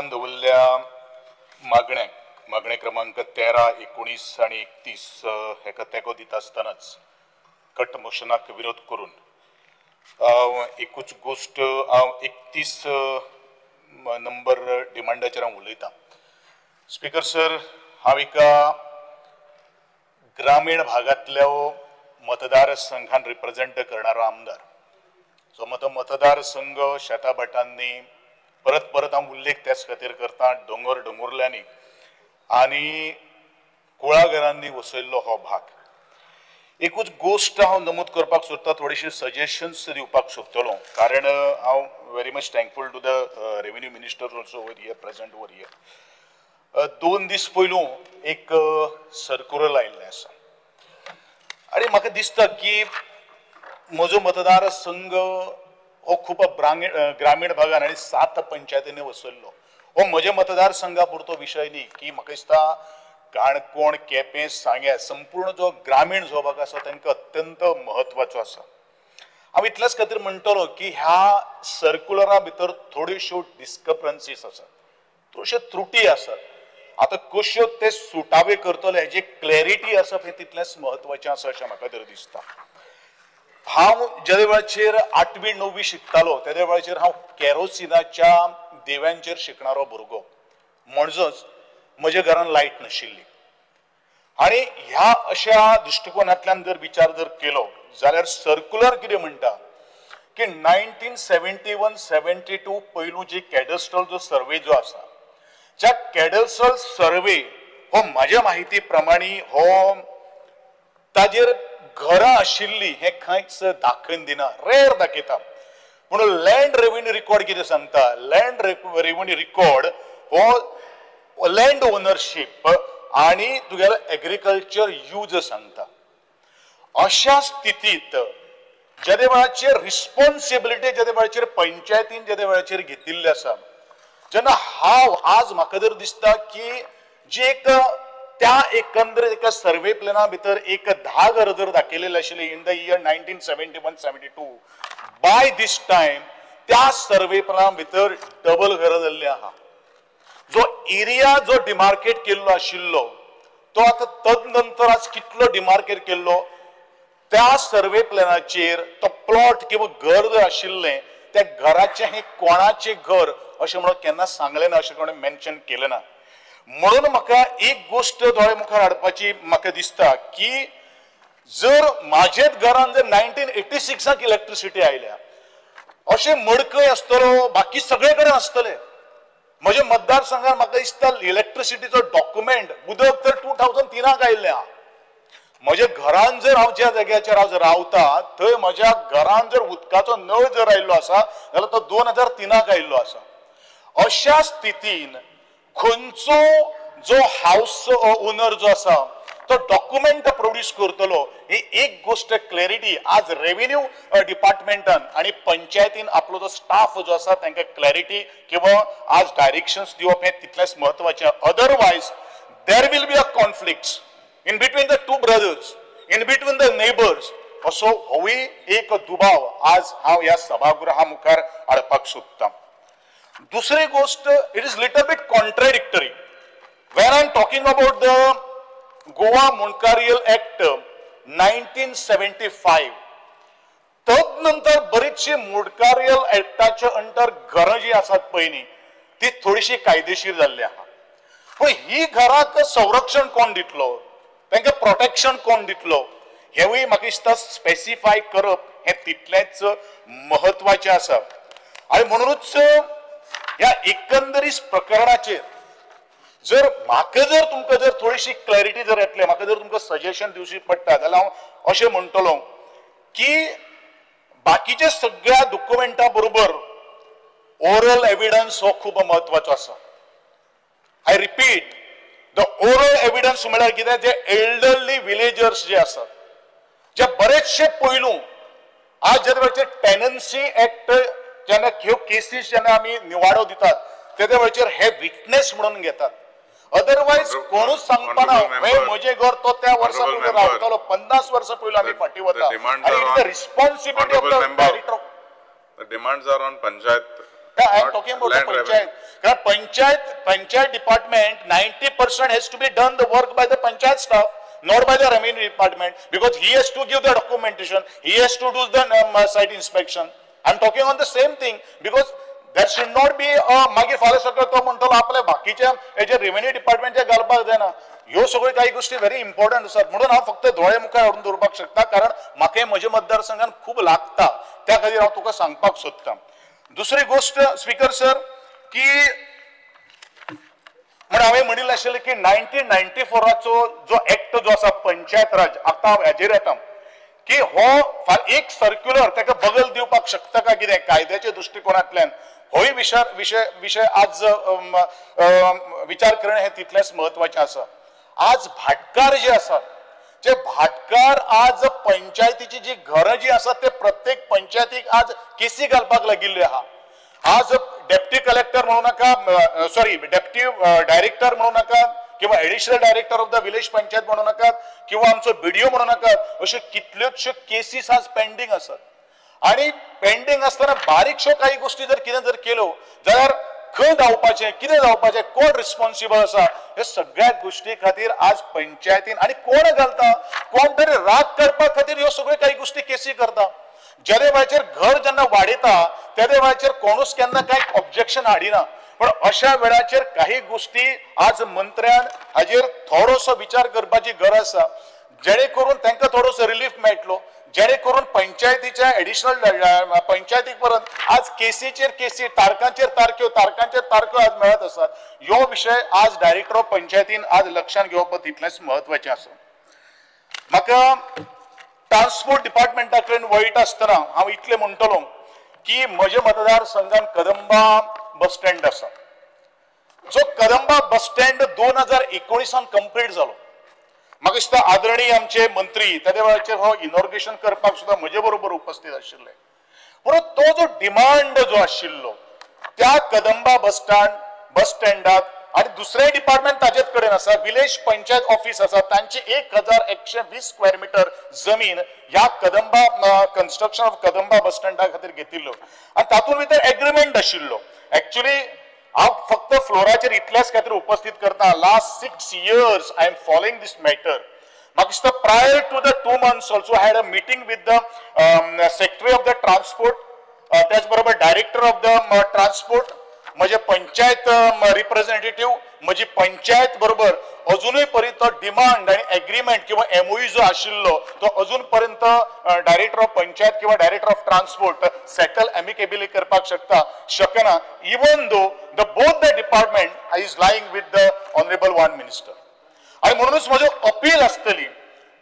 विरोधान दवरल्या मागण्याक मागणे क्रमांक 13, 19 आणि 31 हेका तेंको दिता आसतनाच कट मोशनाक विरोध करून एकूच गोश्ट हांव 31 नंबर डिमांडाचेर हांव उलयतां. स्पीकर सर, हांव एका ग्रामीण भागांतल्या मतदारसंघान रिप्रेझेंट करणारो आमदार. सो म्हजो मतदारसंघ शेताभाटांनी परत परत हांव उल्लेख त्याच खातीर करता, दोंगर दोंगुर्ल्यांनी आनी कुळागरांनी वसयल्लो हो भाग. एकूच गोश्ट हांव नमूद करपाक सोदता, थोडीशी सजेशन्स दिवपाक सोदतलो, कारण हांव very much thankful to the revenue minister also over here present over here. 2 दीस पयलू एक सर्कुलर आयिल्लें आसा आनी म्हाका दिसता की म्हजो मतदारसंघ हो खूब ग्रामीण भागान आनी 7 पंचायतींनी वसयल्लो. हो म्हज्या मतदारसंघा पुरतो विशय न्ही की म्हाका दिसता काणकोण, केपें, सांग्या संपूर्ण जो ग्रामीण जो भाग आसा तांकां अत्यंत म्हत्वाचो आसा. हांव इतल्याच खातीर म्हणटलो की ह्या सर्कुलरा भितर थोड्योश्यो डिस्क्रपन्सीस आसात, थोड्योश्यो त्रुटी आसात. आतां कश्यो ते सुटावे करतले हेजी क्लॅरिटी आसप हें तितलेंच म्हत्वाचें आसा अशें म्हाका तरी दिसता. हांव ज्या वेळाचेर 8वी 9वी शिकतालो त्या वेळाचेर हांव कॅरोसिनाच्या देव्यांचेर शिकणारो भुरगो, म्हणजेच म्हज्या घरान लायट नाशिल्ली. आनी ह्या अशा दृश्टिकोनांतल्यान जर विचार जर केलो जाल्यार सर्कुलर कितें म्हणटा की 1971-72 पयलू जी कॅडस्ट्रल जो सर्वे जो आसा, ज्या कॅडस्ट्रल सर्वे हो म्हाज्या म्हायती प्रमाणे हो ताजेर घरां आशिल्ली हें खंयच दाखोवन दिना, रेर दाखयता. पूण लँड रेव्हेन्यू रिकॉर्ड कितें सांगता, लँड रेव्हेन्यू रिकॉर्ड हो लँड ओनरशीप आनी तुगेलो एग्रीकल्चर यूज सांगता. अशा स्थितीत जेदे वेळाचेर रिस्पॉन्सिबिलिटी जेदे वेळाचेर पंचायतीन जेदे वेळाचेर घेतिल्ली आसा, जेन्ना हांव आज म्हाका जर दिसता की जी एक त्या एकंदरीत एका सर्वे प्लॅना भितर एक 10 घरां जर दाखयलेली आशिल्ली in the year 1971-72, by this time त्या सर्वे प्लॅना भितर डबल घरां जाल्लीं आहा. जो एरिया जो डिमार्केट केल्लो आशिल्लो तो आतां तदनंतर आज कितलो डिमार्केट केल्लो त्या सर्वे प्लॅनाचेर तो प्लॉट किंवा घर जर आशिल्लें त्या घराचें हें कोणाचें घर अशें म्हणून केन्ना सांगलें ना, अशें कोणें मेन्शन केलें ना. म्हणून म्हाका एक गोश्ट दोळे मुखार हाडपाची म्हाका दिसता की जर म्हाजेच घरान जर 1986 इलेक्ट्रिसिटी आयल्या, अशें मडकय आसतलो, बाकी सगळे कडेन आसतले. म्हज्या मतदारसंघात म्हाका दिसता इलेक्ट्रिसिटीचो डॉक्युमेंट उदक तर 2003 आयिल्लें आहा. म्हज्या घरान जर हांव ज्या जाग्याचेर हांव रावता थंय म्हज्या घरान जर उदकाचो नळ जर आयिल्लो आसा जाल्यार तो 2003 आयिल्लो आसा. अशा स्थितीन खंयचो जो हावस ओनर जो आसा तो डॉक्युमेंट प्रोड्यूस करतलो ही एक गोश्ट क्लॅरिटी आज रेव्हेन्यू डिपार्टमेंटान आनी पंचायतीन आपलो जो स्टाफ जो आसा तांकां क्लॅरिटी किंवा आज डायरेक्शन्स दिवप हें तितलेंच म्हत्वाचें. Otherwise there will be a conflicts in between the two brothers, in between the neighbours, असो होवूय एक दुबाव आज हांव ह्या सभागृहा मुखार हाडपाक सोदतां. दुसरी गोश्ट, it is little bit contradictory when I am talking about the Goa Mundkarial act 1975. तदनंतर बरीचशी मुंडकारियल ऍक्टाच्या अंडर घरां जी आसात पळय न्ही ती थोडीशी कायदेशीर जाल्ली आहा. पूण ही घराक संरक्षण कोण दितलो, तांकां प्रोटेक्शन कोण दितलो हेवूय म्हाका दिसता स्पेसिफाय करप हें तितलेंच म्हत्वाचें आसा. आनी म्हणूनच ह्या एकंदरीत प्रकरणाचेर जर म्हाका जर तुमकां जर थोडीशी क्लॅरिटी जर येतली, म्हाका जर तुमकां सजेशन दिवची पडटा जाल्यार हांव अशें म्हणटलो की बाकीच्या सगळ्या डॉक्युमेंटा बरोबर ओरल एविडन्स हो खूब म्हत्वाचो आसा. I repeat, the oral evidence म्हळ्यार कितें, जे एल्डरली विलेजर्स जे आसात, जे बरेचशे पयलू आज जे वेळाचेर टेनन्सी एक्ट जेन्ना ह्यो केसीस जेन्ना आमी निवाडो दितात तेद्या वेळाचेर हे विटनेस म्हणून घेतात. अदरवायज कोणूच सांगपाना हे म्हजें घर तो त्या वर्सा पयलीं रावतालो, 50 वर्सां पयलीं आमी फाटीं वता. आनी it is the responsibility of the director. The demands are on panchayat I am talking about the panchayat. कारण panchayat department 90% has to be done the work by the panchayat staff, not by the revenue department, because he has to give the documentation, he has to do the site inspection. I am talking on the same thing, because there should not be मागीर फाल्यां सगळें तो म्हणटलो आपल्या बाकीच्या हेजे revenue डिपार्टमेंटच्या घालपाक जायना. ह्यो सगळ्यो काही गोष्टी व्हेरी इम्पॉर्टंट आसात, म्हणून हांव फक्त दोळे मुखार हाडून दवरपाक शकता, कारण म्हाका म्हज्या मतदारसंघान खूब लागता, त्या खातीर हांव तुका सांगपाक सोदता. दुसरी गोष्ट स्पीकर सर की म्हण हांवें म्हणिल्लें आशिल्लें की 1994 जो एक्ट जो आसा पंचायत राज, आतां हांव हेजेर येता की हो एक सर्क्युलर ताका बगल दिवपाक शकता काय कितें कायद्याच्या दृश्टिकोनांतल्यान, होय विशय विशय आज विचार करणें हें तितलेंच म्हत्वाचें आसा. आज भाटकार जे आसात, जे भाटकार आज पंचायतीची जी घरां जी आसात ते प्रत्येक पंचायतीक आज केसी घालपाक लागिल्ल्यो आहा. आज डेप्टी कलेक्टर म्हणू नाका, सॉरी डेप्टी डायरेक्टर म्हणू नाका, किंवा additional director of the village panchayat म्हणू नाकात, किंवा आमचो बीडीओ म्हणू नाकात, अश्यो कितल्योचश्यो केसीस आज पेंडींग आसात. आनी पेंडींग आसतना बारीकश्यो काही गोष्टी जर कितें जर केल्यो जाल्यार खंय धांवपाचें, कितें जावपाचें, कोण रिस्पॉन्सिबल आसा, हे सगळ्या गोष्टी खातीर आज पंचायतीन आनी कोण घालता, कोण तरी राग काडपा खातीर ह्यो सगळ्यो काही गोष्टी केसी करता. जेदे वेळाचेर घर जेन्ना वाडयता तेदे वेळाचेर कोणूच केन्ना कांय ऑब्जेक्शन हाडिना, पण अशा वेळाचेर काही गोष्टी आज मंत्र्यान हाजेर थोडोसो विचार करपाची गरज आसा, जेणे करून तांकां थोडोसो रिलीफ मेळटलो, जेणे करून पंचायतीच्या एडिशनल पंचायतीक परत आज केसीचेर केसी, तारखांचेर तारख्यो, तारखांचेर तारख्यो आज मेळत आसात. ह्यो विशय आज डायरेक्टर ऑफ पंचायतीन आज लक्षांत घेवप तितलेंच म्हत्वाचें आसा. म्हाका ट्रान्सपोर्ट डिपार्टमेंटा कडेन वळटा आसतना हांव इतलें म्हणटलो की म्हज्या मतदारसंघान कदंबा बस स्टँड आसा, जो कदंबा बस स्टँड 2019 कंप्लीट जालो. म्हाका दिसता आदरणीय आमचे मंत्री तेदे वेळाचेर हो इनॉग्रेशन करपाक सुद्दां म्हजे बरोबर उपस्थित आशिल्ले. पूण तो जो डिमांड जो आशिल्लो त्या कदंबा बस स्टँडाक आनी दुसरें डिपार्टमेंट ताजेच कडेन आसा, विलेज पंचायत ऑफिस आसा, तांची 1120 स्क्वेअर मिटर जमीन ह्या कदंबा कन्स्ट्रक्शन ऑफ कदंबा बस स्टँडा खातीर घेतिल्लो आनी तातूंत भितर एग्रीमेंट आशिल्लो. एक्चुअली हांव फक्त फ्लोराचेर इतल्याच खातीर उपस्थित करता, last 6 years I am following this matter. म्हाका दिसता prior to the 2 months also I had a meeting with the secretary of the transport, त्याच बरोबर डायरेक्टर ऑफ the transport, म्हजे पंचायत रिप्रेझेंटेटिव्ह, म्हजी पंचायत बरोबर अजूनय पर्यंत तो डिमांड आनी एग्रीमेंट किंवा एमओयू जो आशिल्लो तो अजून पर्यंत डायरेक्टर ऑफ पंचायत किंवा director of transport settle amicably करपाक शकना, even though the both the department is lying with the honourable one minister. आनी म्हणूनच म्हजे अपील आसतली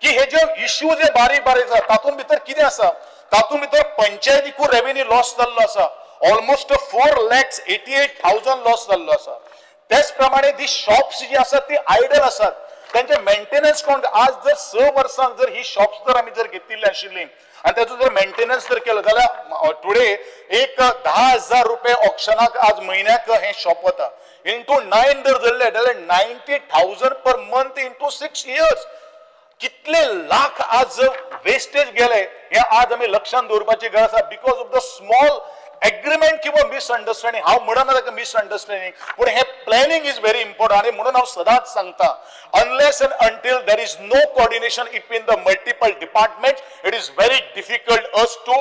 की हे जे इश्यू जे बारीक बारीक आसा तातूंत भितर कितें आसा, तातूंत भितर पंचायतीकूय रेवेन्यू लॉस जाल्लो आसा, ऑलमोस्ट 4,88,000 लॉस जाल्लो आसा. त्याच प्रमाणे दी शॉप्स जी आसात ती आयडल आसात, त्यांचे मेंटेनन्स कोण, आज जर 6 वर्सां जर ही शॉप्स जर आमी जर घेतिल्ली आशिल्ली आनी ताचो जर मेंटेनन्स जर केलो जाल्यार टुडे एक 10,000 रुपये ऑक्शनाक आज म्हयन्याक हें शॉप वता, इंटू 9 जर धरले जाल्यार 90,000 पर मंथ इंटू 6 इयर्स, कितले लाख आज वेस्टेज गेले हे आज आमी लक्षांत दवरपाची गरज आसा. Because of the small agreement किंवा मिसअंडरस्टँडिंग, हांव म्हणना ताका मिसअंडरस्टँडिंग, पूण हे प्लॅनिंग is very important. आनी म्हणून हांव सदांच सांगता, unless and until there is no coordination between the multiple department, it is very difficult us to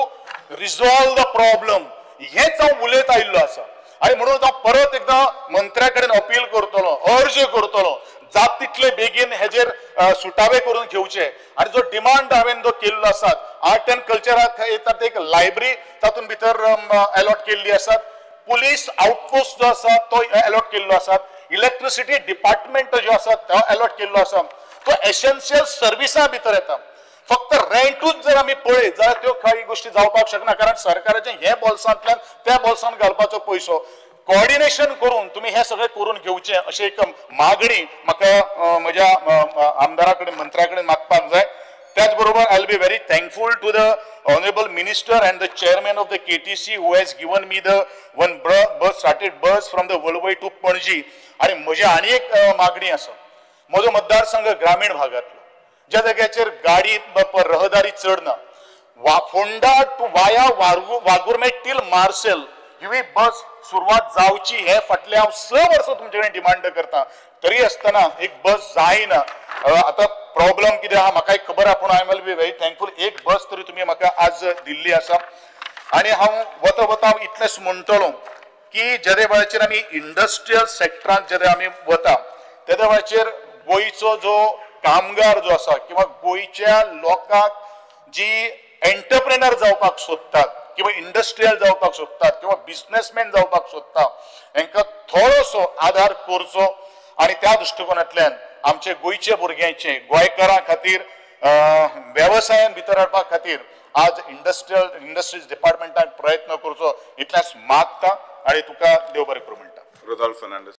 resolve the problem. हेच हांव उलयत आयिल्लो आसा. आनी म्हणून हांव परत एकदां मंत्र्या कडेन अपील करतलो, अर्ज करतलो, जात तितले बेगीन हेजेर सुटावे करून घेवचे. आनी जो डिमांड हांवें जो केल्लो आसा आर्ट अँड कल्चराक येतात एक लायब्ररी तातूंत भितर एलॉट केल्ली आसात, पुलीस आउटपोस्ट जो आसा तो एलॉट केल्लो आसा, इलेक्ट्रिसिटी डिपार्टमेंट जो आसा तो एलॉट केल्लो आसा, तो एसेन्शियल सर्विसां भितर येता. फक्त रेंटूच जर आमी पळयत जाल्यार त्यो काही गोष्टी जावपाक शकना, कारण सरकाराचे हे बोल्सांतल्यान त्या बोल्सांत घालपाचो पयसो कोऑर्डिनेशन करून तुम्ही हे सगळे करून घेवचे अशी एक मागणी म्हाका म्हज्या आमदारा कडेन मंत्र्या कडेन मागपाक जाय. त्याच बरोबर I will be very thankful to the honourable minister and the chairman of the KTC who has given me the one bus started bus from the Valvai to Panaji. आनी म्हजी आनी एक मागणी आसा, म्हजो मतदारसंघ ग्रामीण भागांतलो, ज्या जाग्याचेर गाडी रहदारी चड ना, Phonda to via Vagurme till Marcel हिवूय बस सुरवात जावची हे फाटले हांव 6 वर्सां तुमचे कडेन डिमांड करता, तरी आसतना एक बस जायना. आतां प्रॉब्लम कितें आहा म्हाकाय खबर आहा, पूण I will be very thankful एक बस तरी तुमी म्हाका आज दिल्ली आसा. आनी हांव वता वता हांव इतलेंच म्हणटलो की जेदे वेळाचेर आमी इंडस्ट्रियल सेक्टरांत जेदे आमी वता तेदे वेळाचेर गोंयचो जो कामगार जो आसा किंवा गोंयच्या लोकांक जी एंटरप्रेनर जावपाक सोदतात किंवा इंडस्ट्रियल जावपाक सोदतात किंवा बिजनेसमॅन जावपाक सोदता हेंकां थोडोसो आदार करचो. आनी त्या दृश्टिकोनांतल्यान आमचे गोंयचे भुरग्यांचे गोंयकारां खातीर वेवसायान भितर हाडपा खातीर आज इंडस्ट्रीज डिपार्टमेंटान प्रयत्न करचो इतल्याच मागता आनी तुका देव बरें करूं म्हणटा. रोदाल्फ फर्नांडीस.